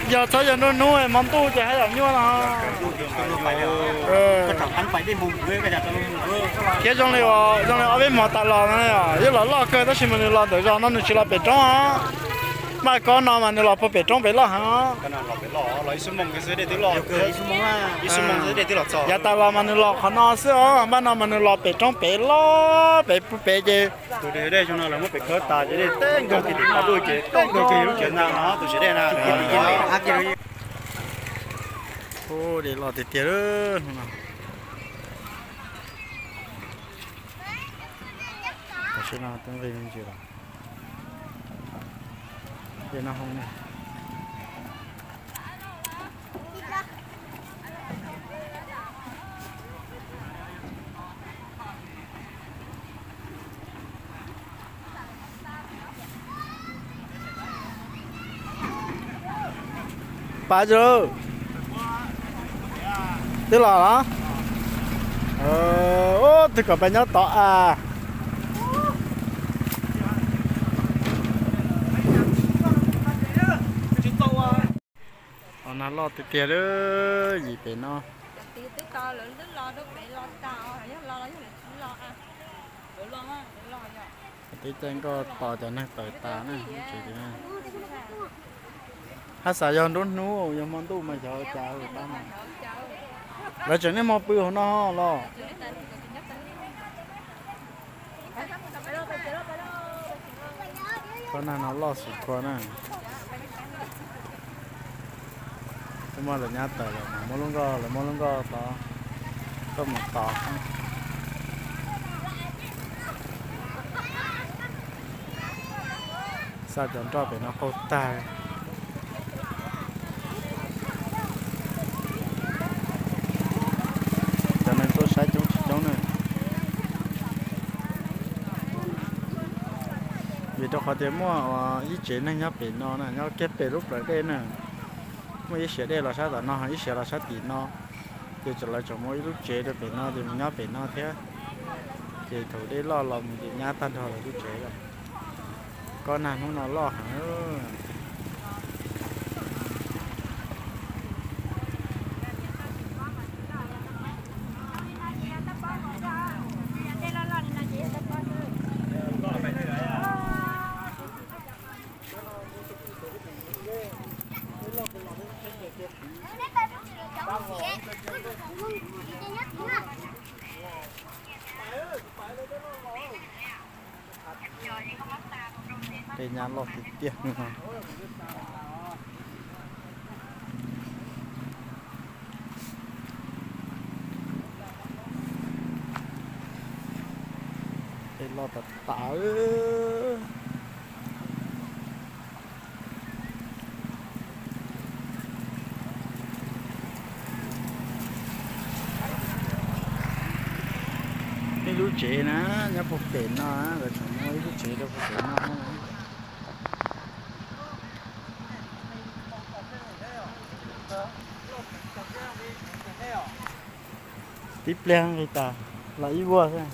Yog txhob yog nruab hnub hmo ntuj ces haj yam nyuaj no. Thiab zoo li, zoo li ob peb hmo tas los no yog yuav los loj kawg tab sis mas nws los ntawm zos no nws tsis los pem roob os. Maj kob no mas nws los puag pem roob pem loj heev. Yav tas los mas nws los qhov no xwb os, maj no mas nws los pem roob pem loj pem pem ces tus dej zoo no lawv muab pem khawb tas ces dej teb nkaug kiag tim qhov duj ces teb nkaug kiag lub tsev ntag no tus siav dej na. Ub, dej loj tiag tiag lawm no. Tam sim no twb nqis me ntsis lawm. Dej no hoob ne. Pab tsis lawm. Twb los los? Ub, twb kom pab nyob tod as. Os, nag loj tiag tiag lawm, yim pem no. Teb caij nkoj tos cov neeg tawm tas na. Haj xav yog nruab hnub, yog hmo ntuj mas xyov cas pab no. Lawv tseem niaj hmo pw hauv no los. Kob nag no loj xus khua na. Twb muab lawv nyab tawm lawm, muab lub nkoj, lawv muab lub nkoj tod tuaj mus tos. Xa cov nroj pem no qaug tag. Cov neeg tuaj saib coob tsis coob na. Vim rau qhov tias muaj ib tsev neeg nyob pem no na, nyob kiag pem lub plawv dej na. Muaj ib siav dej los sab tom no, ib siav los sab tim no. Ces lawv tseem muaj ib lub tsev rau pem no ces mus nyob pem no thiab. Ces thaum dej loj los mus ces nyab tag nrho lawv lub tsev lawm. Kob nag hnub no loj heev. Tej nyab loj tiag tiag no. Tej loj tas tas. Ib lub tsev na, nyob puag pem no, lawv tseem muaj ib lub tsev rau puag pem no. Tib pliag nqis tas los ib vuag xwb.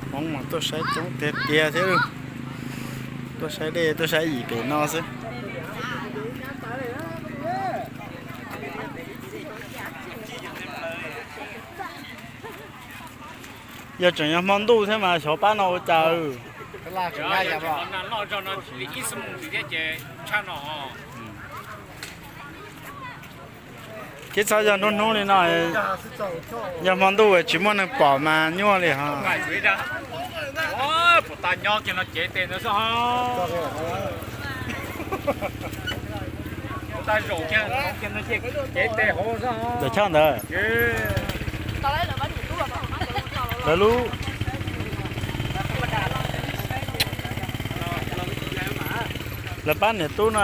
Hmoob mas tuaj saib coob tiag tiag thiab. Tuaj saib dej, tuaj saib yim pem no xwb. Yog tseem yog hmo ntuj thiab mas xyov pab no ua cas. Thiab txhob yog nruab hnub li no, yog hmo ntuj tsis muaj neeg pom mas nyuaj li ho. Ntawm choj ntawd. Lawv lub, lawv pab niam tub no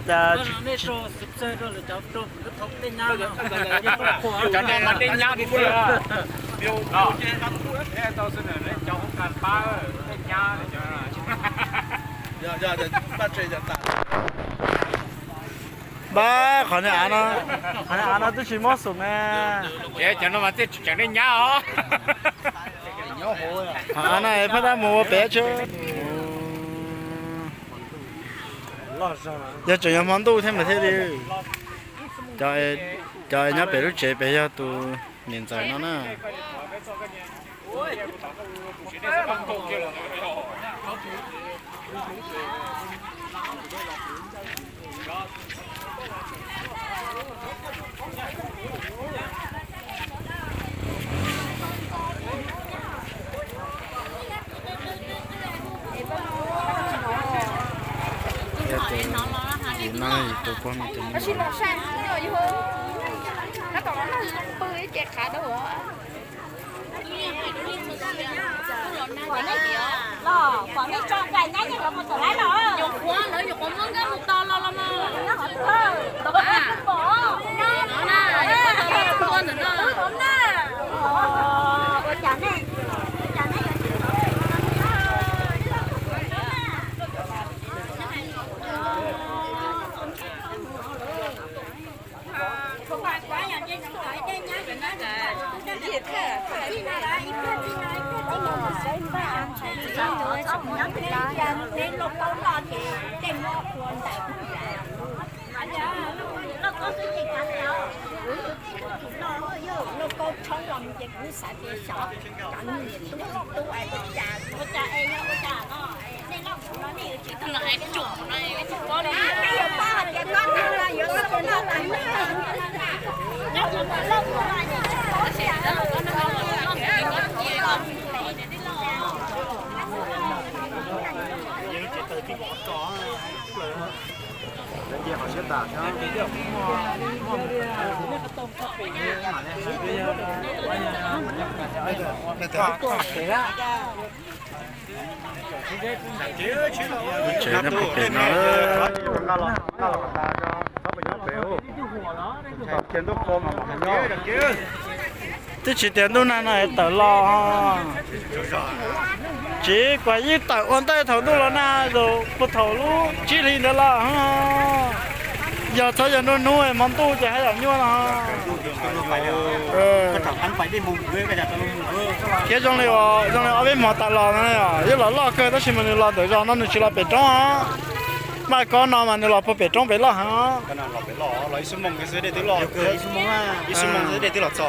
cas cov no mas dej nyab tiag tiag. Cov hoob kas pab dej nyab. Npab qhov niag av no, qhov niag av no twb tsis mob xum ne. Ces cov no mas thiaj tseem dej nyab os. Qhov av no phaj tab mus ua pem tsheb. Yog tseem yog hmo ntuj thiab mas thiaj li, cov nyob pem lub tsev pem yog tus niam ntxawm no na. Yim no yim tus pog me tus me nyuam. Tsev nyob pem no, twb tsis tias ntuj nag no es tawm los. Tsis, kuv yeej tawm ua ntej thaum ntuj los nag los puag thaum lub tsib hlis ntawd los. Yog txhob yog nruab hnub hmo ntuj ces haj yam nyuaj no. Thiab zoo li, zoo li ob peb hmo tas los no, yeej los loj kawg tab sis mas nws los ntawm zos no nws tsis los pem roob os. Maj kob no mas nws los puag pem roob pem loj heev.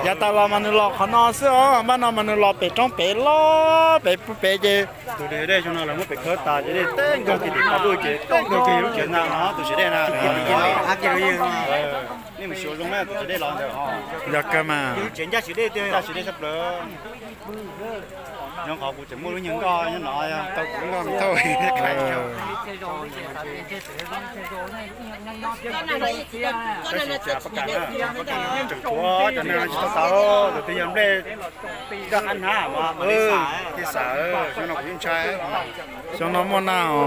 Yav tas los mas nws los qhov no xwb os, maj no mas nws los pem roob pem loj pem pem ces tus dej zoo no lawv muab pem khawb tas ces dej teb nkaug kiag tim qhov dej ces teb nkaug kiag lub tsev ntag no tus txiv dej na. Nej mus xyuas zoo na tus txiv dej los ntawd. Yog kawg mas. Ncaj txiv dej tiag, ncaj txiv dej sab plaws. Nyob qhov kuv tseem muaj lub nyuag nkoj nyob no, tau kuv lub nkoj thauj. Tseem tshuav cov neeg tsis tau tau, tus twg yog nplej roj qab hnab mas thiaj xav, xyoo no kuv yeej ntshai. Xyoo no muaj nag os.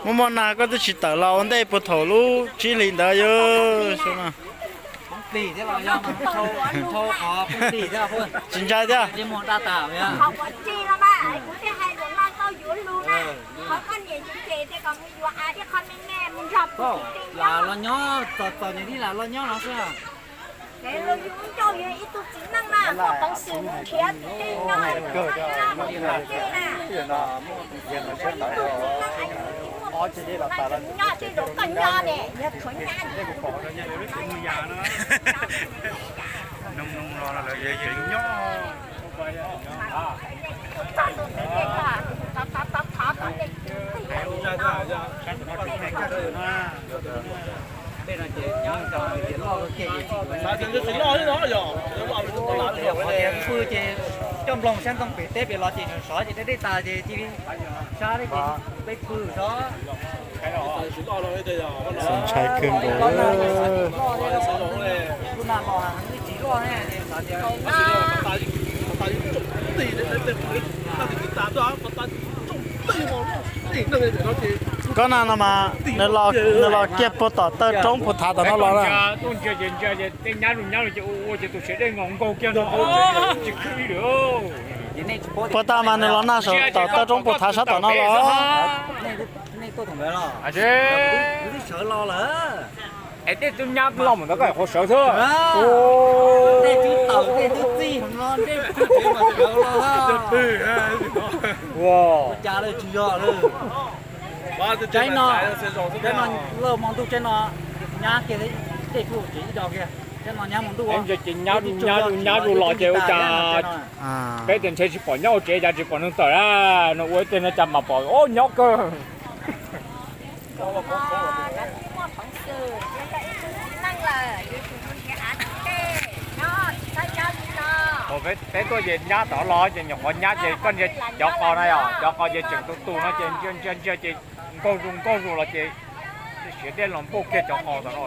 Muaj muaj nag koj twb tsis tawm los ua ntej puag thaum lub tsib hlis ntawd yog xyoo no. Tsis ntshai thiab. Los nyob, txom txom nyem li los nyob no xwb. Qhov tias pw ces coj nploog saib ntoo pem teb pem los ces nws sov ces deb deb tas ces cia li sab li ces peb pw sov. Ntshai kawg nkaus. Koj na no mas nws los kiag puag tom taw roob Phu Thav tom no los na. Puag ta mas nws los nag saum tom taw roob Phu Thav sab tom no los. Es tej tub nyab loj mus ntawd koj qhuav sawv xwb. Tsaib no, tsaib no, lawj hmo ntuj tsaib no nyab kiag, tej tub tsev ib do kiag, tsaib no nyab hmo ntuj. Ces nyab, nyab zus los ces ua cas peb tias ntshe tsis pom nyob hauv tsev cas tsis pom nws tawm na, nws ua ib teg no cas mas pom, o, nyob kawg. Peb tuaj ces nyab tod los ces nyuam qhuav nyab ces koj ntsia cov qos na yom, cov qos ces tseem tu tu no ces ntsia ntsia ntsia ces nkaug zus nkaug zus los ces siav dej los npuaj kiag cov qos tom no.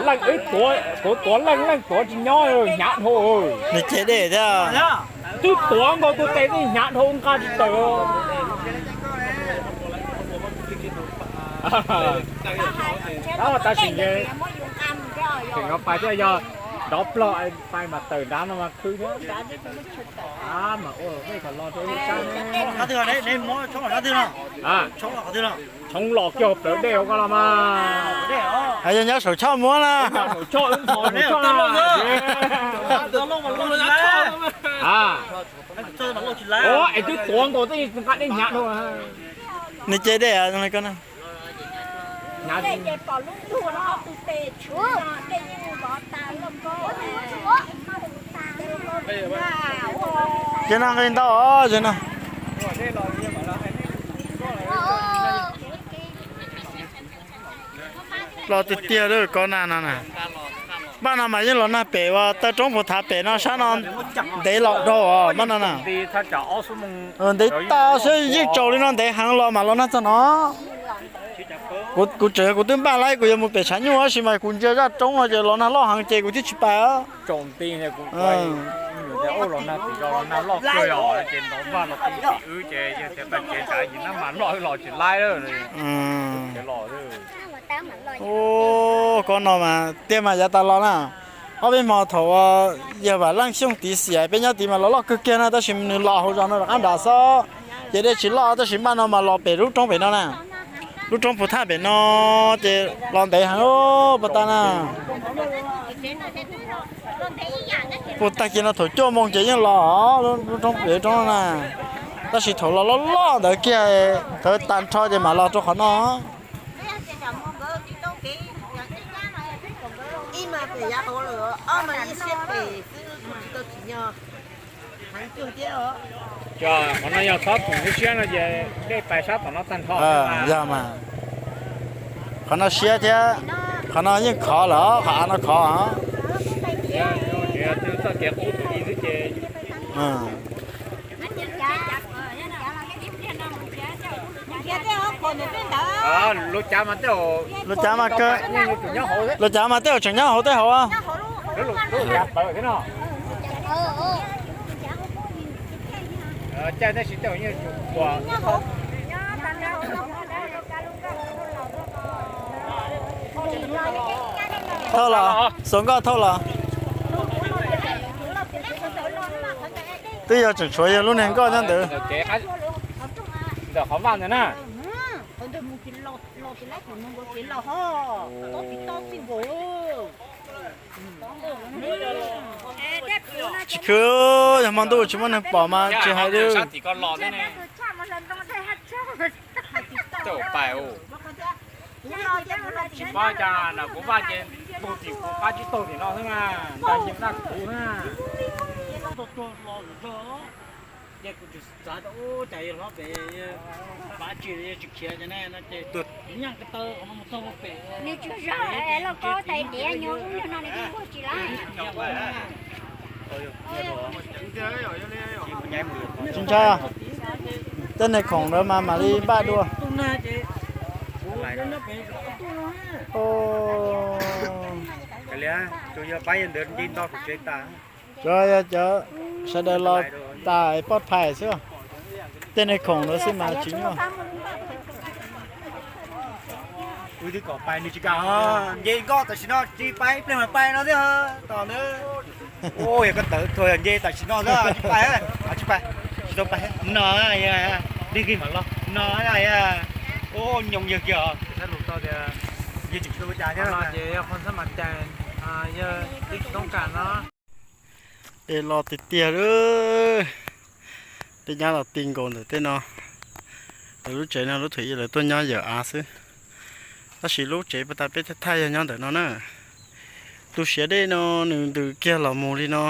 Leej wb tuav, kuv tuav leej leej tuav tsis nyob, hnyav dhau. Nws ceg dej thiab. Twb tuav nkaus tus tes twb hnyav dhau nqa tsis tawm. Tab sis nce, tseem no pais thiab, yog nrov plog pais mas tawm nrad no mas khwv thiab. Mas ua nej kom los rau ib sab. Tshoob los kiag plawv dej hauv ko los mas. Yog nyob saum choj muab na. Es twb tuav nkaus twb nqa dej hnyav dhau. Nws ceg dej. Ces no nqi ntau os, ces no. Los tiag tiag li ko na no na. Npaj no mas yeej los nag pem uas taw roob Phu Thav pem no sab no ntev los dhau os npaj no na. Ntev tag xwb yeej tsaus li no ntev heev los mas los nag txog no. Kuv tseem kuv twb npaj laib kuv yuav mus pem tshav nyuj tab sis mas kuv ntsia zaj roob no ces los nag loj heev ces kuv thiaj tsis pais. Ub, koj no mas tiag mas yav tas los na. Ob peb hmo thaum yawg Vam Leej Xyooj tiv xiam peb nyob tid mas los loj kawg kiag na tab sis nws los hauv zos no rov qab nrad xwb. Ces dej tsis loj tab sis npaj no mas los pem lub roob pem no na. Lub roob Phu Thaj pem no ces los ntev heev puas tag na. Puas tag kis no thaum cuaj moos ces yeej los lub roob pem roob na. Tab sis thaum los loj loj ntawd kiag thaum tag nrho ces mam los rau qhov no. Qhov no yog txhob txhoom siab no ces dej pais sab tom no tag nrho. Yog mas. Qhov no siab thiab. Qhov no yeej khov lawm, qhov av no khov. Txoj kev qub tus ib xwb ces lub cav mas tej, lub cav mas kawg, lub cav mas tej zaum tseem nyob hauv tej hauv. Thauj los, xuas nkoj thauj los. Twb yog tseem tshuav yog lub niag nkoj nyob ntawd. Ntawm qhov vaj ntawd na. Tsis khwv, yog hmo ntuj tsis muaj neeg pom mas tsis hais li. Tsis paub cas na, kuv vaj ces mus tim kuv qab tsib taug tim no xwb na, nrog yawg Daj Kuv na. Ces kuv tsis xav tias ub cas yog hlob pem, pav tsis tsis khiav ces ne no ces nyeej ko taw qhov no mus txog pem. Nws tsis zog lauj, koj tais diav nyob ub nyob no nws yeej ua tsis lawm. Tsis ntshai, tej niag khoom ntawd mas mam li npaj dua. Kav liam, tsuas yog pab yog ntawd nce nto kuv tsev tas. Tsuas yog cov sawv daws los tas poj phais xwb, tej neeg khoom lawv xwb mas tsis nyuaj. Wb twb kom pais nws tsis kam, nce nkoj tam sim no tsis pais ib pliag mas pais no thiab tos nws. Ua yog koj tawm tuag yog nce tam sim no xwb tsis pais, tsis pais, tsis tau pais no, dib kig mam los no, ua nyoos yawg kiag os. Yawg tseem tsis tau cas thiab no ces yog qhov xab mas cas, yawg twb tsis toob kas no. Dej loj tiag tiag lawm, dej nyab los ti nkaus ntawm tej no. Lawv lub tsev no lub thaum ub lawv tuaj nyob yawm av xwb, tab sis lub tsev puag ta peb thaij yog nyob ntawm no na. Tus siav dej no nws ntws kiag los mus li no,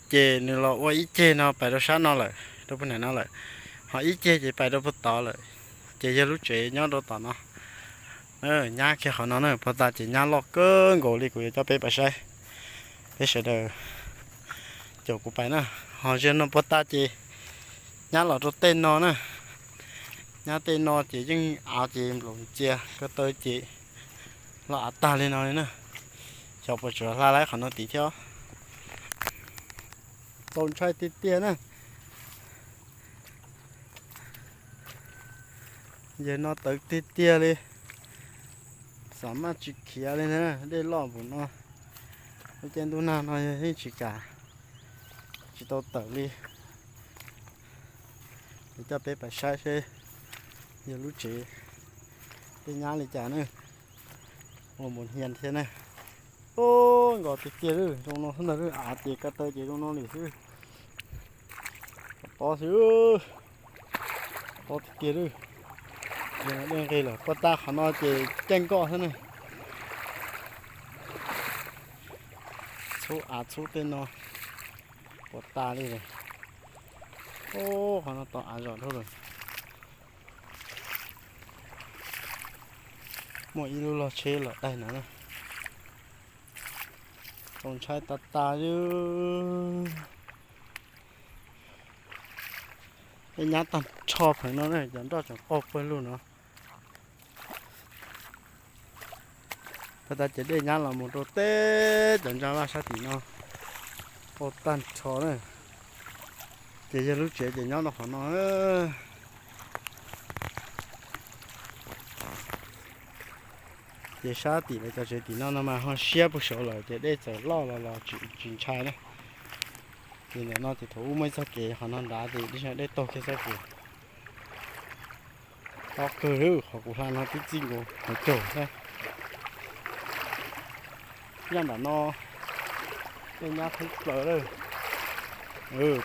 ces nws los ua ib ceg no pais rau sab no lawm, rau puag nram no lawm, ho ib ceg ces pais rau puag tod lawm, ces yog lub tsev nyob rau tom no. Nyab kiag qhov no na, puag ta ces nyab loj kawg nkaus li, kuv yuav coj peb pais saib, peb sawv daws caum kuv pais na. Ho zaum no puag ta ces nyab los rau tej no na, nyab tej no ces yeej av ces nplaum ntxias ko taw ces los av tag li no li na. Xyov puas tsuas hla laib qhov no tid thiab. Txaus ntshai tiag tiag na. Yawg no tawv tiag tiag li, xam maj tsis khiav li na, dej loj npaum no. Lub caij ntuj nag no yawg yeej tsis kam, tsis tau tawm li. Es coj peb pais saib seb yawg lub tsev dej nyab li cas na. Ua npaum hias thiab na. Ub, nkos tiag tiag lawm, zoo no xwb ntag, av ces ko taw ces zoo no li xwb. Pob xwb, pob tiag tiag lawm. Dej nqis lawm, puag ta qhov no ces caij nkoj xwb na. Txhub av txhub tej no puas tas li lawm. Ub, qhov no tau av zom dhau lawm. Muaj ib lub log tsheb los daig no na. Txaus ntshai tas tas li. Dej nyab tag nrho pheem no na, cov nroj tseem qaug pawg lug no. Puag ta ces dej nyab los mus rau teb cov ntsa vaj sab tim no, qaug tag nrho na. Ces yawg lub tsev ces nyob rau qhov no. Ces sab tim lawv cov tsev tim no no mas ho siab puag saud lawm ces dej txawm loj los los tsis ntshai na. Ces ntawm no ces thaum ub muaj ib txoj kev, qhov no nrad ces dej taug kiag txoj kev. Tob kawg, qhov kuv hla no twb txij nkaus qhov caug thiab. Yaj nram no dej nyab thoob plaws lawm.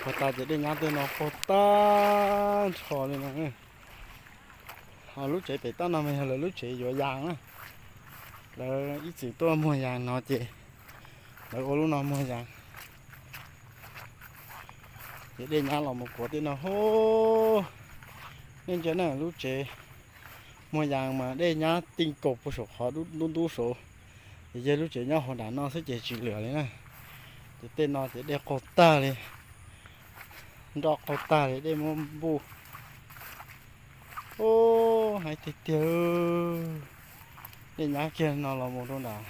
Puag ta ces dej nyab tej no qaug tag nrho li no. Ho lub tsev pem toj no mas yog lawv lub tsev yuav yas na. Lawv ib txwm tuaj muag yas no ces lawv ua lub no muag yas. Ces dej nyab los mus kuav tej no hub. Nej ntsia na, lub tsev muag yas mas dej nyab ti nkaus puag saum qhov ntub ntub saud. Ces yawg lub tsev nyob hauv nram no xwb ces tsis lwm li na. Ces tej no ces dej qaug tag li, nroj qaug tag li, dej muab npuj. Ub, heev tiag tiag. Dej nyab kiag no los mus rau nram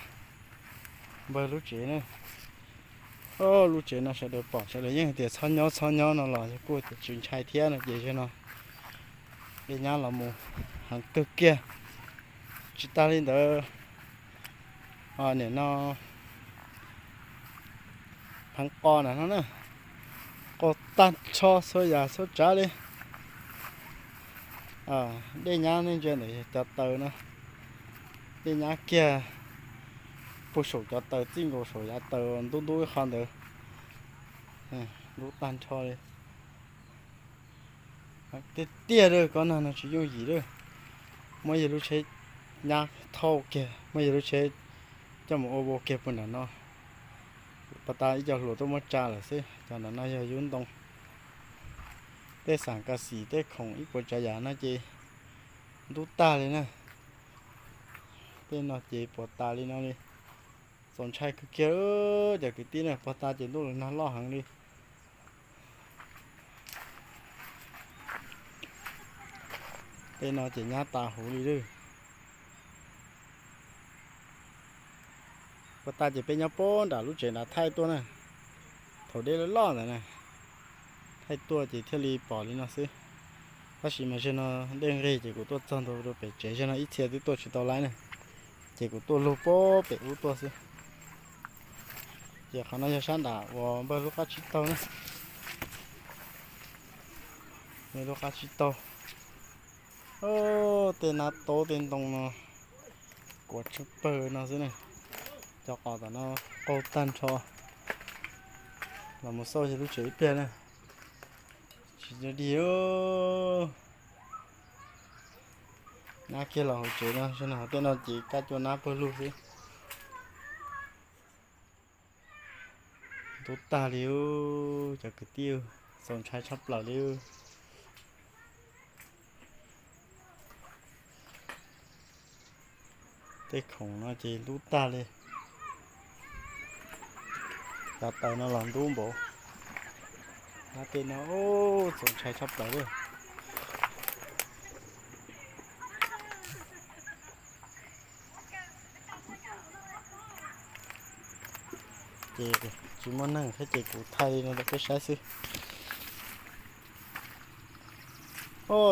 npawg lub tsev na. Lub tsev no sawv daws pom sawv daws yeej tias txhob nyob txhob nyob no los yog kuj tias tsis ntshai thiab no ces zaum no dej nyab los mus heev kawg kiag. Tsis tas li ntawd, nim no pheev qos nram no na, qaug tag nrho txhua yam txhua tsav li. Dej nyab nej ntsia ntawm cov taws no, dej nyab kiag puag saum cov taws txij nkaus saum yav taws ntub ntub ib qho ntawd, ntub tag nrho li. Tiag tiag lawm, kob nag no tsis yooj yim lawm. Muab yawg lub tsheb nyab thauj kiag, muab yawg lub tsheb coj mus ua vau kiag puag nram no. Puag ta ib co hluas tuaj muab tsa lawm xwb, cov nram no yog yub ntoo. Tej xam kas xim tej khoom ib puas tsav yam no ces ntub tag li na. Tej no ces puas tas li no li. Txaus ntshai kawg kiag cov kwv tij na, puag ta ces ntuj los nag loj heev li. Tej no ces nyab tas huv li lawm. Puag ta ces peb nyob puag nram lub tsev nrad thaij tuaj na, thaum dej loj loj ntawd na, thaij tuaj ces thiaj li pom li no xwb. Tab sis mas zaum no dej nqig ces kuv tuaj txog ntua rau pem tsev, zaum no ib txhia twb tuaj tsis tau laib na, ces kuv tuaj lug puag pem ub tuaj xwb. Ces qhov no yog sab nram uas npawg lub qab tsib taug na, npawg lub qab tsib taug. Tej nab taub tej ntoo no kuav tsheej pawg no xwb ne. Cov qos tom no qaug tag nrho. Los mus xauj yog lub tsev ib pliag na. Tsis dig. Nab kiag los hauv tsev no, zaum no hauv tej no ces kab cua nab pawg lug xwb. Ntub tag li, cov kwv tij, txaus ntshai tshaj plaws li. Tej khoom no ces ntub tag li. Cov taws no los ntub npaum. Tej no txaus ntshai tshaj plaws li. Ces tsis muaj neeg thiab ces kuv thaij li no rau peb saib xwb.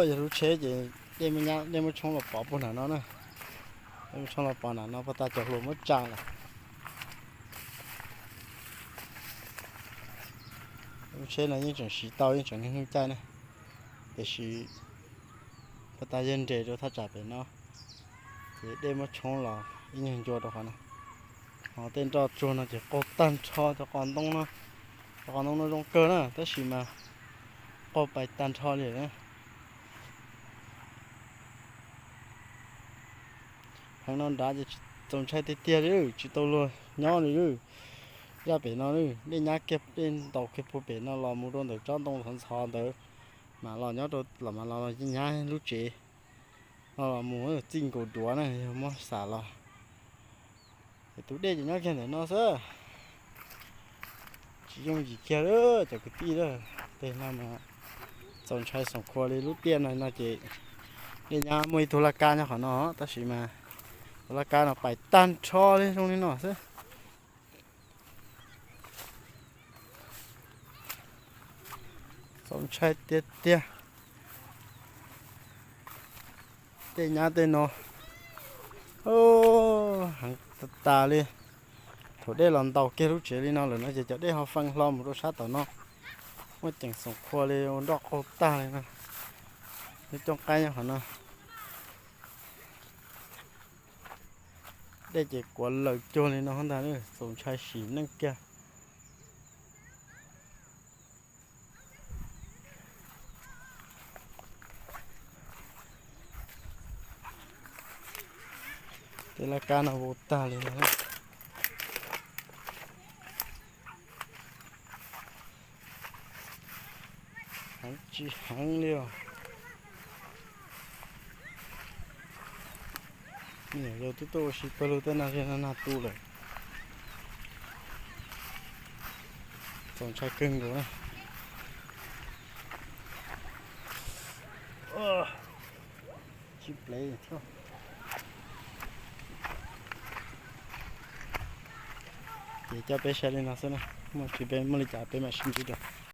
Yog lub tsheb ces dej muab tshoob los pov puag nram no na. Dej muab tshoob los pov nram no puag ta cov hluas muab tsa lawm. Lub tsheb no yeej tseem siv tau, yeej tseem neeg caij na, tiam sis puag ta yawg nres rau thaj tsam pem no, ces dej muab tshoob los ib nyuag ncua rau qhov no. Ho tej nroj tsuag no ces qaug tag nrho, cov qos ntoo no, cov qos ntoo no zoo kawg na tab sis mas qaug pais tag nrho li na. Heev no nrad ces txaus ntshai tiag tiag li, tsis tau luag nyob li. Zaj pem no dej nyab kiag, dej ntaus kiag puag pem no los mus rau ntawm tsob ntoo ntxhov ntxhov ntawd, mam los nyob rau, los mam los nyab lub tsev no los mus txij nkaus duav na, yog muab xam los. Es tus dej ces nyob kiag ntawm no xwb. Tsis yooj yim kiag li cov kwv tij lawm. Tej no mas txaus ntshai xoom khua li. Lub tiaj no no ces dej nyab muaj ib tug laj kab nyob qhov no tab sis mas tus laj kab no pais tag nrho li zoo li no xwb. Txaus ntshai tiag tiag. Tej nyab tej no heev tas tas li. Thaum dej los ntaus kiag lub tsev li no lawm no ces cov dej ho fee hlo mus rau sab tom no. Muaj ceem xoom khua li ua nroj qaug tag li no. Lub cooj qaib nyob qhov no. Dej ces kuav lawm cuag li no ntag, txaus ntshai sim neej kiag. Tej laj kab no vau tag li no. Heev tsis heev li os. Me nyuam yaus twb tuaj ua si pawg lug tej no, nag tu lawm. Txaus ntshai kawg nkaus na. Ces coj peb saib li no xwb na, muaj tsis peb muaj li cas peb mam sib ntsib dua.